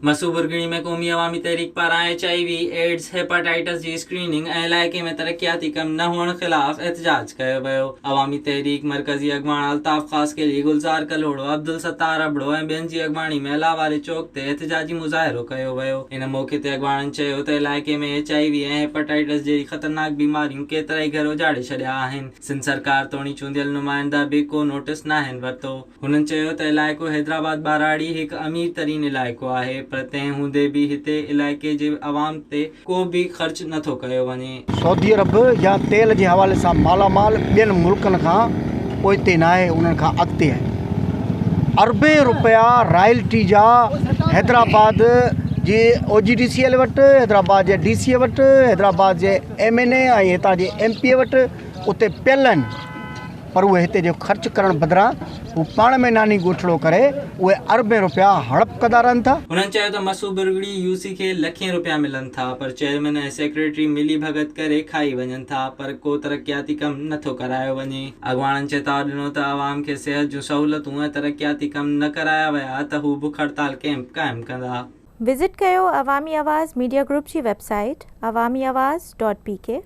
مسو برگڻي ۾ قومي عوامي تحريڪ پاران H I V, AIDS, hepatitis جي screening ۽ علائقي ۾ ترقياتي ڪم نه هئڻ خلاف احتجاج ڪيو ويو. عوامي تحريڪ مرڪزي اڳواڻ الطاف خاصخيلي، گلزار ڪلهوڙو، عبدالستار ابڙو ۽ ٻين جي اڳواڻي ۾ الله واري چوڪ تي احتجاجي مظاهرو ڪيو ويو. ان موقعي تي اڳواڻن چيو ته علائقي ۾ ايڇ I V ۽ hepatitis جهڙي خطرناڪ بيماريون ڪيترائي گهر اجاڙي ڇڏيا آهن، سنڌ سرڪار توڻي چونڊيل نمائندا به ڪو نوٽيس ناهن ورتو. هنن چيو ته علائقو حيدرآباد ٻهراڙي هڪ امير ترين علائقو آهي پر تنهن هوندي به هتي علائقي جي عوام تي ڪو به خرچ نه ٿو ڪيو وڃي. سعودي عرب يا تيل جي حوالي سان مالا مال ٻين ملڪن کان پوئتي ناهي انهن کان اڳتي آهي. اربين روپيا رائلٽي جا حيدرآباد جي او جي ڊي سي ايل وٽ، حيدرآباد جي ڊي سي وٽ، حيدرآباد جي ايم اين اي ۽ هتان جي ايم پي اي وٽ اتي پيل آهن. پر اهي هتي جو خرچ ڪرڻ بدران هو پاڻ ۾ ناني ڳوٺڙو ڪري اهي اربين روپيا هڙپ ڪندا رهن ٿا. هنن چيو ته مسو برگڙي يو سي کي لکين روپيا ملن ٿا پر چيئرمين ۽ سيڪريٽري ملي ڀڳت ڪري کائي وڃن ٿا پر ڪو ترقياتي ڪم نٿو ڪرايو وڃي. اڳواڻن چتاء ڏنو ته عوام کي صحت جون سهولتون ۽ ترقياتي ڪم نه ڪرايا ويا ته هو بک هڙتال ڪئمپ قائم ڪندا. وزٽ ڪيو عوامي آواز ميڊيا گروپ جي website Awami Awaz dot P K.